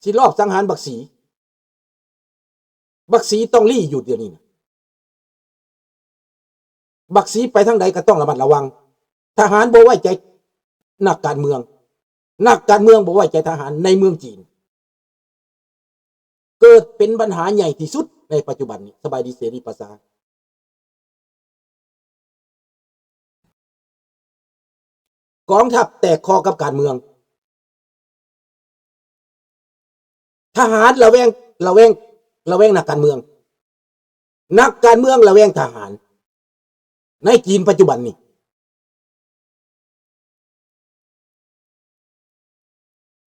ຊິລອບສັງຫານບັກສີ. ບັກສີຕ້ອງລີ້ຢູ່ດຽວນີ້ນະ. ບັກສີໄປທາງໃດກໍຕ້ອງລະມັດລະວັງ. ທະຫານບໍ່ໄວ້ໃຈນັກການເມືອງ, ນັກການເມືອງບໍ່ໄວ້ໃຈທະຫານໃນເມືອງຈີນ. ເກີດເປັນບັນຫາໃຫຍ່ທີ່ສຸດໃນປັດຈຸບັນນີ້. ສະບາຍດີເສລີປະຊາ. ກອງທັບແຕກຄໍກັບການເມືອງ. ທະຫານລະແວງ, ລະແວງ, ລະແວງນັກການເມືອງ. ນັກການເມືອງລະແວງທະຫານ. ໃນຈີນປັດຈຸບັນນີ້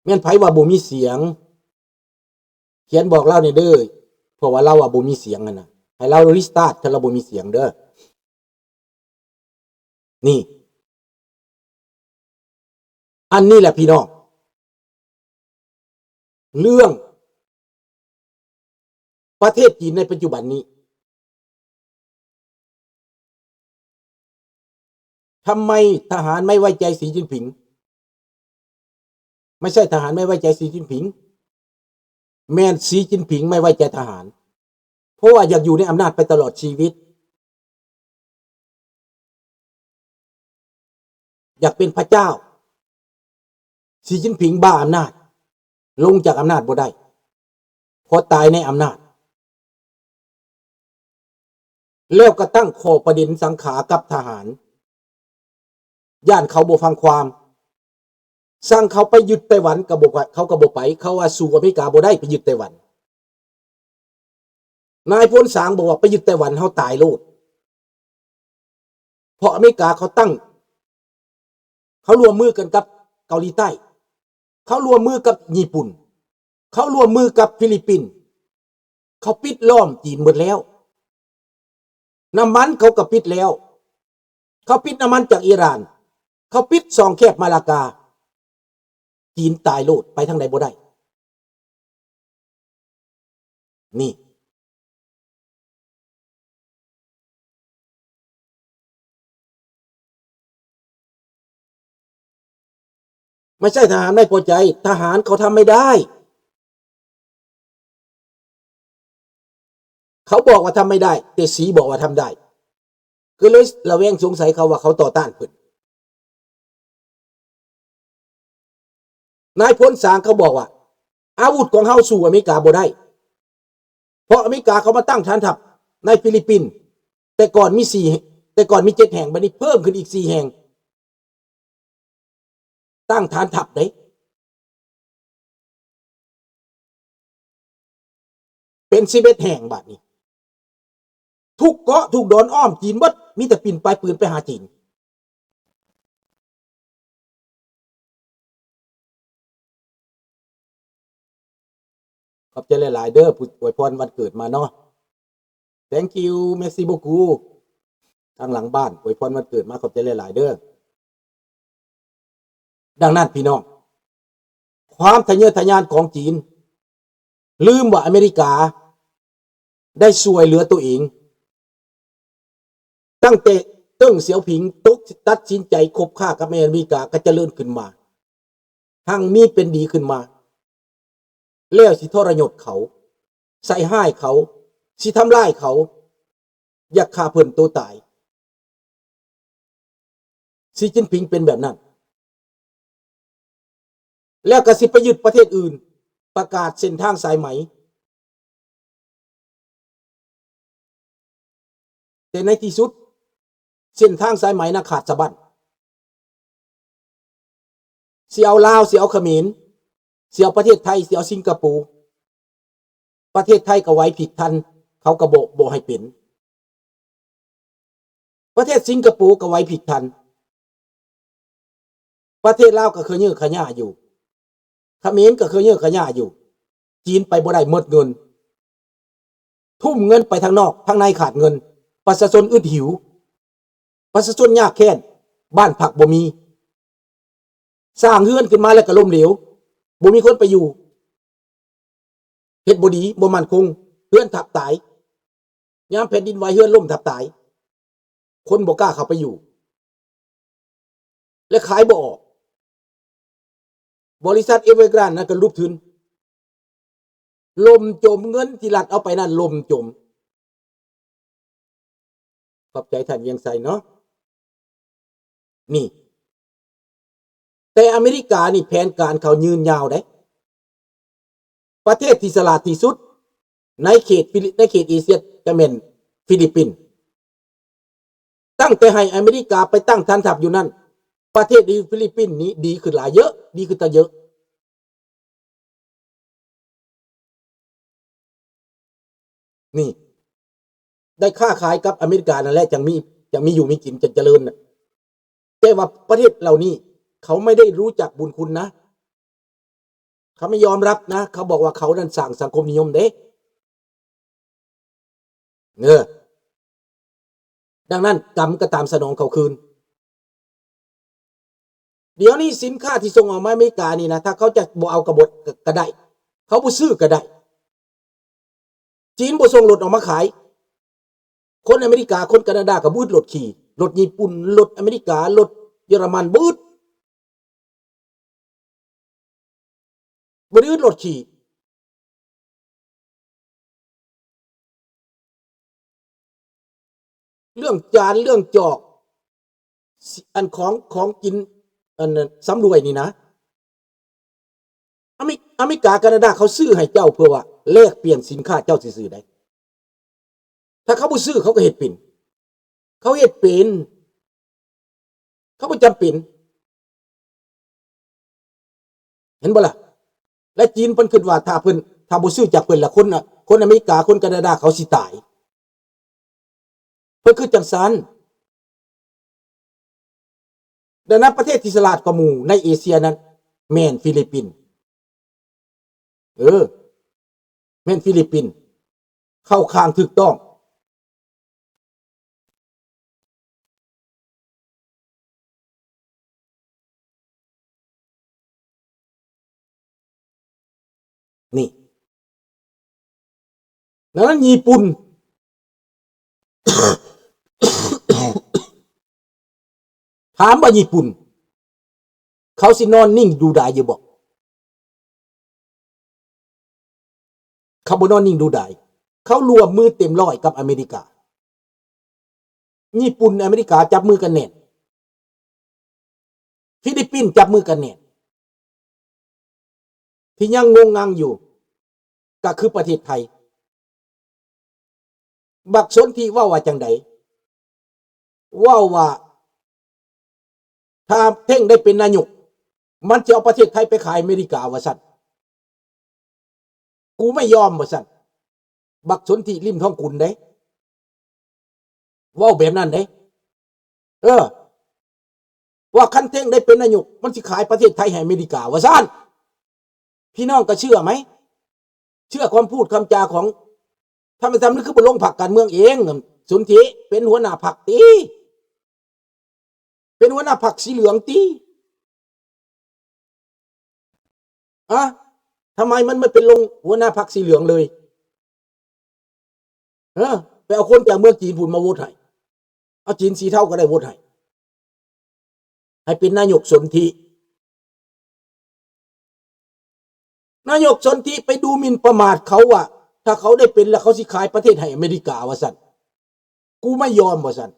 ແມ່ນໃຜວ່າບໍ່ມີສຽງ? ຂຽນບອກລາວແດ່ເດີ້ ເພາະວ່າລາວວ່າບໍ່ມີສຽງຫັ້ນນະ. ໃຫ້ລາວຣີສະຕາດ ຄັນລາວບໍ່ມີສຽງເດີ້. ນີ້ ອັນນີ້ແຫຼະພີ່ນ້ອງ ເລື່ອງປະເທດຈີນໃນປັດຈຸບັນນີ້. ທຳໄມທະຫານໄມ່ໄວ້ໃຈສີຈິ້ນຜິງ? ໄມ່ໃຊ່ທະຫານໄມ່ໄວ້ໃຈສີຈິ້ນຜິງ, ແມ່ນສີຈິ້ນຜິງໄມ່ໄວ້ໃຈທະຫານ ເພາະວ່າຢາກຢູ່ໃນອຳນາດໄປຕະຫຼອດຊີວິດ. ຢາກເປັນພະເຈົ້າ. ສີຈິ້ນຜິງບ້າອຳນາດ, ລົງຈາກອຳນາດບໍ່ໄດ້ ເພາະຕາຍໃນອຳນາດ. ແລ້ວກໍຕັ້ງຂໍ້ປະເດັນສັງຂາກັບທະຫານ, ຢ້ານເຂົາບໍ່ຟັງຄວາມ. ສັ່ງເຂົາໄປຍຶດໄຕ້ຫວັນກໍບໍ່ໄປ, ເຂົາກໍບໍ່ໄປ. ເຂົາວ່າສູ້ອາເມລິກາບໍ່ໄດ້, ໄປຍຶດໄຕ້ຫວັນ. ນາຍພົນສາງບອກວ່າ ໄປຍຶດໄຕ້ຫວັນເຮົາຕາຍໂລດ ເພາະອາເມລິກາເຂົາຕັ້ງ, ເຂົາຮ່ວມມືກັນກັບເກົາຫຼີໃຕ້, ເຂົາຮ່ວມມືກັບຍີ່ປຸ່ນ, ເຂົາຮ່ວມມືກັບຟີລິບປິນ, ເຂົາປິດລ້ອມຈີນໝົດແລ້ວ. ນ້ຳມັນເຂົາກໍປິດແລ້ວ, ເຂົາປິດນ້ຳມັນຈາກອີຣານ, ເຂົາປິດຊ່ອງແຄບມາລາກາ. ຈີນຕາຍໂລດ, ໄປທາງໃດບໍ່ໄດ້. ນີ້ ໄມ່ໃຊ່ທະຫານໄມ່ພໍໃຈ, ທະຫານເຂົາທຳໄມ່ໄດ້. ເຂົາບອກວ່າທຳໄມ່ໄດ້, ແຕ່ສີບອກວ່າທຳໄດ້, ກໍເລີຍລະແວງສົງໄສເຂົາວ່າເຂົາຕໍ່ຕ້ານເພິ່ນ. ນາຍພົນສາງເຂົາບອກວ່າ ອາວຸດຂອງເຮົາສູ້ອາເມລິກາບໍ່ໄດ້ ເພາະອາເມລິກາເຂົາມາຕັ້ງຖານທັບໃນຟີລິບປິນ, ແຕ່ກ່ອນມີສີ່, ແຕ່ກ່ອນມີເຈັດແຫ່ງ, ບັດນີ້ເພີ່ມຂຶ້ນອີກສີ່ແຫ່ງ. ຕັ້ງຖານທັບເດ້ ເປັນສິບເອັດແຫ່ງບາດນີ້. ທຸກເກາະທຸກດອນອ້ອມຈີນເບິດ, ມີແຕ່ປິ່ນປາຍປືນໄປຫາຈີນ. ຂອບໃຈຫຼາຍໆເດີ້ ຜູ້ອວຍພອນວັນເກີດມາເນາະ. Thank you, merci beaucoup. ທາງຫຼັງບ້ານອວຍພອນວັນເກີດມາ, ຂອບໃຈຫຼາຍໆເດີ້. ດັ່ງນັ້ນພີ່ນ້ອງ, ຄວາມທະເຍີທະຍານຂອງຈີນ ລືມວ່າອາເມລິກາໄດ້ຊ່ວຍເຫຼືອຕົວເອງ. ຕັ້ງແຕ່ເຕີງສຽວຜິງຕົກ ຕັດສິນໃຈຄົບຄ້າກັບອາເມລິກາ ກໍຈະເລີນຂຶ້ນມາ, ຮັ່ງມີເປັນດີຂຶ້ນມາ. ແລ້ວຊິທໍລະຍົດເຂົາ, ໃສ່ຮ້າຍເຂົາ, ຊິທຳລາຍເຂົາ, ຢາກຂ້າເພິ່ນໂຕຕາຍ. ສີຈິ້ນຜິງເປັນແບບນັ້ນ. ແລ້ວກໍຊິໄປຍຶດປະເທດອື່ນ, ປະກາດເສັ້ນທາງສາຍໄໝ. ແຕ່ໃນທີ່ສຸດ ເສັ້ນທາງສາຍໄໝນະຂາດສະບັ້ນ. ຊິເອົາລາວ, ຊິເອົາຂະເໝນ, ຊິເອົາປະເທດໄທ, ຊິເອົາສິງກະໂປ. ປະເທດໄທກໍໄຫວພິບທັນ, ເຂົາກໍບໍ່, ບໍ່ໃຫ້ເປັນ. ປະເທດສິງກະໂປກໍໄຫວພິບທັນ. ປະເທດລາວກໍຂະເຍີຂະຫຍາຢູ່, ຂະເໝນກໍຂະເຍີຂະຫຍາຢູ່. ຈີນໄປບໍ່ໄດ້, ໝົດເງິນ. ທຸ່ມເງິນໄປທາງນອກ, ທາງໃນຂາດເງິນ. ປະຊາຊົນອຶດຫິວ, ປະຊາຊົນຍາກແຄ້ນ, ບ້ານພັກບໍ່ມີ. ສ້າງເຮືອນຂຶ້ນມາແລ້ວກໍລົ້ມເຫຼວ, ບໍ່ມີຄົນໄປຢູ່, ເຮັດບໍ່ດີ, ບໍ່ໝັ້ນຄົງ, ເຮືອນທັບຕາຍ. ຍາມແຜ່ນດິນໄຫວ ເຮືອນລົ້ມທັບຕາຍ, ຄົນບໍ່ກ້າເຂົ້າໄປຢູ່ ແລະ ຂາຍບໍ່ອອກ. ບໍລິສັດ Evergrande ນັ້ນກໍຫຼຸບທຶນ, ລົ້ມຈົມ ເງິນທີ່ລັດເອົາໄປນັ້ນລົ້ມຈົມ. ຂອບໃຈທ່ານວຽງໄຊເນາະ. ນີ້ ແຕ່ອາເມລິການີ້ແຜນການເຂົາຍືນຍາວເດ້. ປະເທດທີ່ສະຫຼາດທີ່ສຸດໃນເຂດ ໃນເຂດເອເຊຍຈະແມ່ນຟີລິບປິນ. ຕັ້ງແຕ່ໃຫ້ອາເມລິກາໄປຕັ້ງຖານທັບຢູ່ນັ້ນ, ປະເທດຟີລິບປິນນີ້ດີຂຶ້ນຫຼາຍເຍີະ, ດີຂຶ້ນຕາເຍີະ. ນີ້ ໄດ້ຄ້າຂາຍກັບອາເມລິການັ້ນແຫຼະ ຈັ່ງມີ ຈັ່ງມີຢູ່ມີກິນ ຈັ່ງຈະເລີນນະ. ແຕ່ວ່າປະເທດເຫຼົ່ານີ້ ເຂົາໄມ່ໄດ້ຮູ້ຈັກບຸນຄຸນນະ, ເຂົາໄມ່ຍອມຮັບນະ, ເຂົາບອກວ່າເຂົານັ້ນສ້າງສັງຄົມນິຍົມເດ້. ເອີ ດັ່ງນັ້ນ ກຳກໍຕາມສະໜອງເຂົາຄືນ. ດຽວນີ້ສິນຄ້າທີ່ສົ່ງອອກມາອາເມລິການີ້ນະ ຖ້າເຂົາຈະບໍ່ເອົາກະບົດ ກະ ກະໄດ້, ເຂົາບໍ່ຊື້ກະໄດ້. ຈີນບໍ່ສົ່ງລົດອອກມາຂາຍ, ຄົນອາເມລິກາ ຄົນການາດາກໍບໍ່ອຶດລົດຂີ່, ລົດຍີ່ປຸ່ນ, ລົດອາເມລິກາ, ລົດເຢຍລະມັນ ບໍ່ອຶດ. ບໍ່ໄດ້ອຶດລົດຂີ່. ເລື່ອງຈານ ເລື່ອງຈອກ ຊິ ອັນຂອງ ຂອງກິນ ອັນນັ້ນ ຊຳລວຍນີ້ນະ ອາເມ ອາເມລິກາ ການາດາ ເຂົາຊື້ໃຫ້ເຈົ້າ ເພື່ອວ່າແລກປ່ຽນສິນຄ້າເຈົ້າຊື່ໆໃດ. ຖ້າເຂົາບໍ່ຊື້ ເຂົາກໍເຮັດເປັນ. ເຂົາເຮັດເປັນ. ເຂົາບໍ່ຈຳເປັນ. ເຫັນບໍ່ລະ? ແລະ ຈີນເພິ່ນຄິດວ່າ ຖ້າເພິ່ນ ຖ້າບໍ່ຊື້ຈາກເພິ່ນລະ ຄົນ ຄົນອາເມລິກາ ຄົນການາດາ ເຂົາຊິຕາຍ. ເພິ່ນຄິດຈັ່ງຊັ້ນ. ດັ່ງນັ້ນ ປະເທດທີ່ສະຫຼາດກວ່າໝູ່ໃນເອເຊຍນັ້ນ ແມ່ນຟີລິບປິນ. ເອີ ແມ່ນຟີລິບປິນ ເຂົ້າຂ້າງຖືກຕ້ອງ. ນີ້ ດັ່ງນັ້ນຍີ່ປຸ່ນ ຖາມວ່າຍີ່ປຸ່ນ ເຂົາຊິນອນນິ່ງດູດາຍຢູ່ບໍ່? ເຂົາບໍ່ນອນນິ່ງດູດາຍ. ເຂົາຮ່ວມມືເຕັມຮ້ອຍກັບອາເມລິກາ. ຍີ່ປຸ່ນ ອາເມລິກາຈັບມືກັນແໜ້ນ. ຟີລິບປິນຈັບມືກັນແໜ້ນ. ທີ່ຍັງງົງງັງຢູ່ ກໍຄືປະເທດໄທ. ບັກສົນທິເວົ້າວ່າຈັ່ງໃດ? ເວົ້າວ່າ ຖ້າເທັງໄດ້ເປັນນາຍົກ ມັນຈະເອົາປະເທດໄທໄປຂາຍອາເມລິກາ ວ່າຊັ້ນ. ກູໄມ່ຍອມ ວ່າຊັ້ນ. ບັກສົນທິ ລິມທອງກຸນເດ້ ເວົ້າແບບນັ້ນເດ້. ເອີ ວ່າຄັນເທັງໄດ້ເປັນນາຍົກ ມັນຊິຂາຍປະເທດໄທໃຫ້ອາເມລິກາ ວ່າຊັ້ນ. ພີ່ນ້ອງກໍເຊື່ອໄໝ? ເຊື່ອຄຳພູດຄຳຈາຂອງ ທຳໄມ ທຳໄມຄືບໍ່ລົງພັກການເມືອງເອງ? ສົນທິເປັນຫົວໜ້າພັກຕິ? ເປັນຫົວໜ້າພັກສີເຫຼືອງຕິ? ອະ ທຳໄມມັນບໍ່ເປັນລົງຫົວໜ້າພັກສີເຫຼືອງເລີຍ? ເອີ ໄປເອົາຄົນຈາກເມືອງຈີນພຸ້ນມາໂຫວດໃຫ້. ເອົາຈີນສີເທົາກໍໄດ້ໂຫວດໃຫ້ ໃຫ້ເປັນນາຍົກສົນທິ. ນາຍົກສົນທິໄປດູໝິ່ນປະໝາດເຂົາວ່າ ຖ້າເຂົາໄດ້ເປັນແລ້ວ ເຂົາຊິຂາຍປະເທດໃຫ້ອາເມລິກາ ວ່າຊັ້ນ. ກູໄມ່ຍອມ ວ່າຊັ້ນ.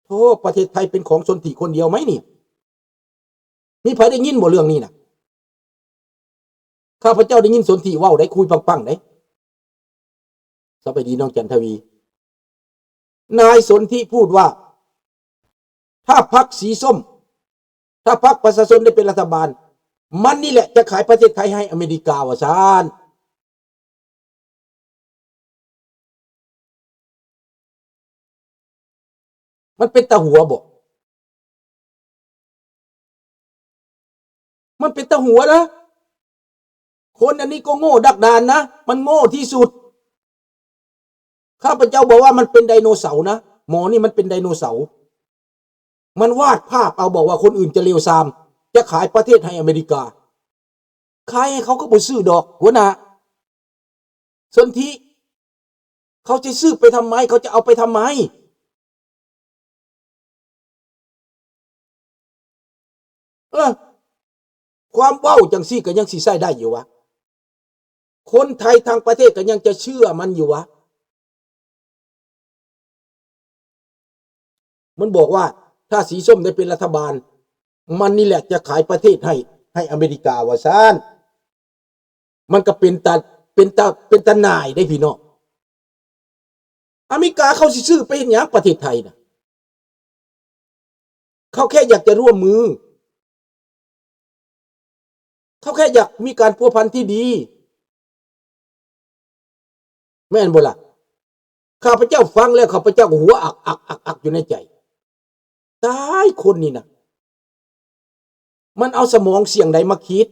ໂທ ປະເທດໄທເປັນຂອງສົນທິຄົນດຽວໄໝນີ້? ມີໃຜໄດ້ຍິນບໍ່ເລື່ອງນີ້ນະ? ຂ້າພະເຈົ້າໄດ້ຍິນສົນທິເວົ້າໄດ້ ຄຸຍປັງໆໄດ້. ສະບາຍດີນ້ອງຈັນທະວີ. ນາຍສົນທິພູດວ່າ ຖ້າພັກສີສົ້ມ ຖ້າພັກປະຊາຊົນໄດ້ເປັນລັດຖະບານ ມັນນີ້ແຫຼະຈະຂາຍປະເທດໄທໃຫ້ອາເມລິກາ ວ່າຊັ້ນ. ມັນເປັນຕາຫົວບໍ່? ມັນເປັນຕາຫົວນະ. ຄົນອັນນີ້ກໍໂງ່ດັກດານນະ, ມັນໂງ່ທີ່ສຸດ. ຂ້າພະເຈົ້າບອກວ່າມັນເປັນໄດໂນເສົານະ, ໝໍນີ້ມັນເປັນໄດໂນເສົາ. ມັນວາດພາບເອົາ ບອກວ່າຄົນອື່ນຈະເລວຊາມ, ຈະຂາຍປະເທດໃຫ້ອາເມລິກາ. ຂາຍໃຫ້ເຂົາກໍບໍ່ຊື້ດອກ ຫົວໜ້າສົນທິ. ເຂົາຈະຊື້ໄປທຳໄມ? ເຂົາຈະເອົາໄປທຳໄມ? ເອີ ຄວາມເວົ້າຈັ່ງຊີ້ກໍຍັງຊິໃຊ້ໄດ້ຢູ່ວະ? ຄົນໄທທັງປະເທດກໍຍັງຈະເຊື່ອມັນຢູ່ວະ. ມັນບອກວ່າ ຖ້າສີສົ້ມໄດ້ເປັນລັດຖະບານ ມັນນີ້ແຫຼະຈະຂາຍປະເທດໃຫ້ ໃຫ້ອາເມລິກາ ວ່າຊັ້ນ. ມັນກໍເປັນຕາ ເປັນຕາ ເປັນຕາໜ່າຍເດ້ພີ່ນ້ອງ. ອາເມລິກາເຂົາຊິຊື້ໄປເຮັດຫຍັງປະເທດໄທນະ? ເຂົາແຄ່ຢາກຈະຮ່ວມມື. ເຂົາແຄ່ຢາກມີການພົວພັນທີ່ດີ ແມ່ນບໍ່ລະ? ຂ້າພະເຈົ້າຟັງແລ້ວ ຂ້າພະເຈົ້າກໍຫົວອັກໆໆໆຢູ່ໃນໃຈ. ຕາຍ ຄົນນີ້ນະ ມັນເອົາສະໝອງສ່ຽງໃດມາຄິດ?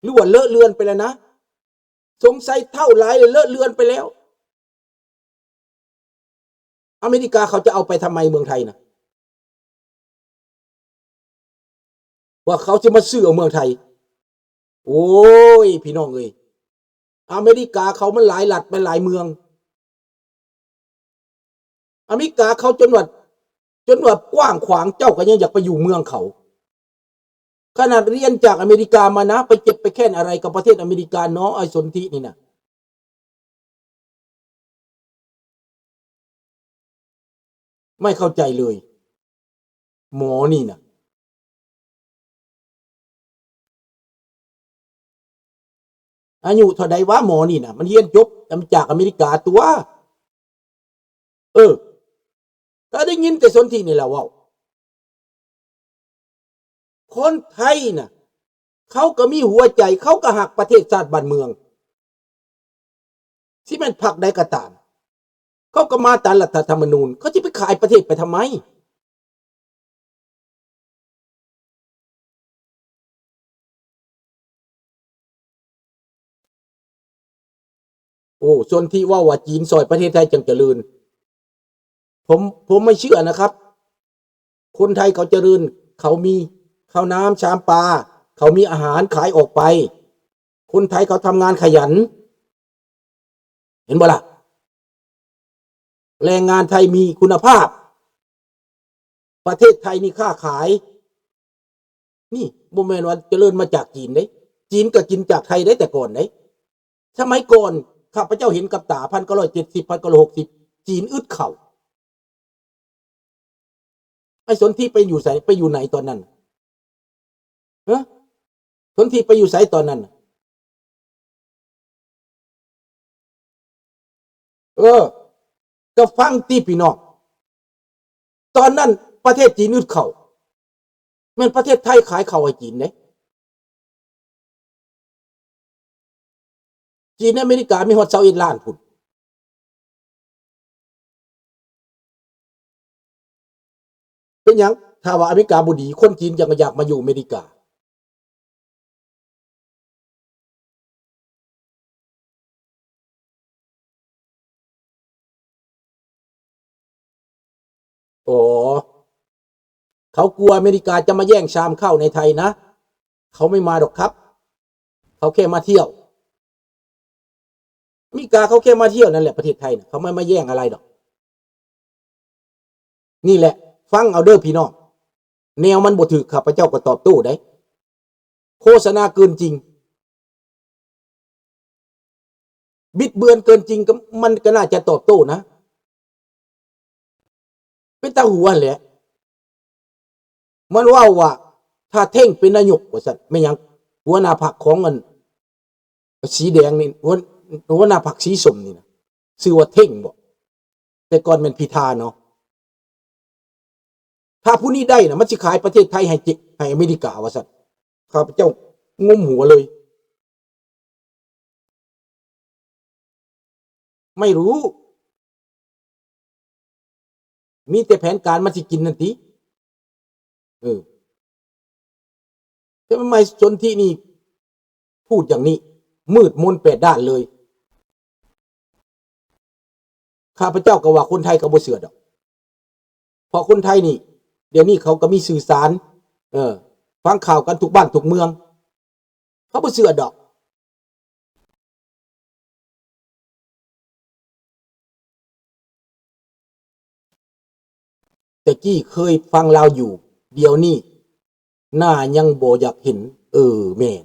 ຫຼືວ່າເລາະເລືອນໄປແລ້ວນະ? ສົງໄສເຖົ້າຫຼາຍ ເລາະເລືອນໄປແລ້ວ. ອາເມລິກາເຂົາຈະເອົາໄປທຳໄມເມືອງໄທນະ? ວ່າເຂົາຈະມາຊື້ເອົາເມືອງໄທ. ໂອ້ຍ ພີ່ນ້ອງເອີຍ ອາເມລິກາເຂົາມັນຫຼາຍລັດ ມັນຫຼາຍເມືອງ. ອາເມລິກາເຂົາຈົນວ່າ ຈົນວ່າກວ້າງຂວາງ ເຈົ້າກໍຍັງຢາກໄປຢູ່ເມືອງເຂົາ. ຂະໜາດຮຽນຈາກອາເມລິກາມານະ ໄປເຈັບໄປແຄ້ນອະໄລກັບປະເທດອາເມລິກາເນາະ ໄອ້ສົນທິນີ້ນະ. ໄມ່ເຂົ້າໃຈເລີຍ ໝໍນີ້ນະ. ອາຍຸເທົ່າໃດວະ ໝໍນີ້ນະ? ມັນຮຽນຈົບຈາກອາເມລິກາຕົວະ. ເອີ ກໍໄດ້ຍິນແຕ່ສົນທິນີ້ລະເວົ້າ. ຄົນໄທນະ ເຂົາກໍມີຫົວໃຈ ເຂົາກໍຮັກປະເທດຊາດບ້ານເມືອງ. ຊິແມ່ນພັກໃດກໍຕາມ ເຂົາກໍມາຕາມລັດຖະທຳມະນູນ ເຂົາຊິໄປຂາຍປະເທດໄປທຳໄມ? ໂອ້ ສ່ວນທີ່ເວົ້າວ່າຈີນຊ່ອຍປະເທດໄທຈັ່ງຈະເລີນ ผม ผมไม่เชื่อนะครับ คนไทยเขาเจริญ เขามีข้าวน้ำชามปลา เขามีอาหารขายออกไป คนไทยเขาทำงานขยัน เห็นบ่ล่ะ แรงงานไทยมีคุณภาพ ประเทศไทยนี่ค้าขาย นี่บ่แม่นว่าเจริญมาจากจีนเด้ จีนก็กินจากไทยเด้แต่ก่อนเด้ สมัยก่อนข้าพเจ้าเห็นกับตา พันเก้าร้อยเจ็ดสิบ พันเก้าร้อยหกสิบ จีนอึดข้าว ไอ้สนธิไปอยู่ไส ไปอยู่ไหนตอนนั้น ฮะ สนธิไปอยู่ไสตอนนั้นน่ะ เออ ก็ฟังติพี่น้อง ตอนนั้นประเทศจีนอึดข้าว แม่นประเทศไทยขายข้าวให้จีนเด้ จีนในอเมริกามีฮอดซาวเอ็ดล้านพุ้น เป็นหยัง ถ้าว่าอเมริกาบ่ดี คนจีนจั่งอยากมาอยู่อเมริกา อ๋อ เขากลัวอเมริกาจะมาแย่งชามข้าวในไทยนะ เขาไม่มาหรอกครับ เขาแค่มาเที่ยว อเมริกาเขาแค่มาเที่ยวนั่นแหละ ประเทศไทยน่ะ เขาไม่มาแย่งอะไรดอก นี่แหละ ฟังเอาเด้อพี่น้อง แนวมันบ่ถืก ข้าพเจ้าก็ตอบโต้ได้ โฆษณาเกินจริง บิดเบือนเกินจริง ก็ มันก็น่าจะตอบโต้นะ เป็นตาหัวแหละ มันเว้าว่า ถ้าเท่งเป็นนายก ว่าซั่น แม่นหยัง หัวหน้าพรรคของอัน สีแดงนี่ หัว หัวหน้าพรรคสีส้มนี่นะ ชื่อว่าเท่งบ่ แต่ก่อนแม่นพิธาเนาะ ถ้าผู้นี้ได้นะ มันสิขายประเทศไทยให้เจ ให้อเมริกา ว่าซั่น ข้าพเจ้างมหัวเลย ไม่รู้ มีแต่แผนการมันสิกินนั่นติ เออ แต่มันไม่สนธินี่ พูดอย่างนี้ มืดมนแปดด้านเลย ข้าพเจ้าก็ว่าคนไทยก็บ่เชื่อดอก เพราะคนไทยนี่ เดี๋ยวนี้เขาก็มีสื่อสาร เออ ฟังข่าวกันทุกบ้านทุกเมือง เขาบ่เชื่อดอก แต่กี้เคยฟังลาวอยู่ เดี๋ยวนี้หน้ายังบ่อยากเห็น เออ แม่น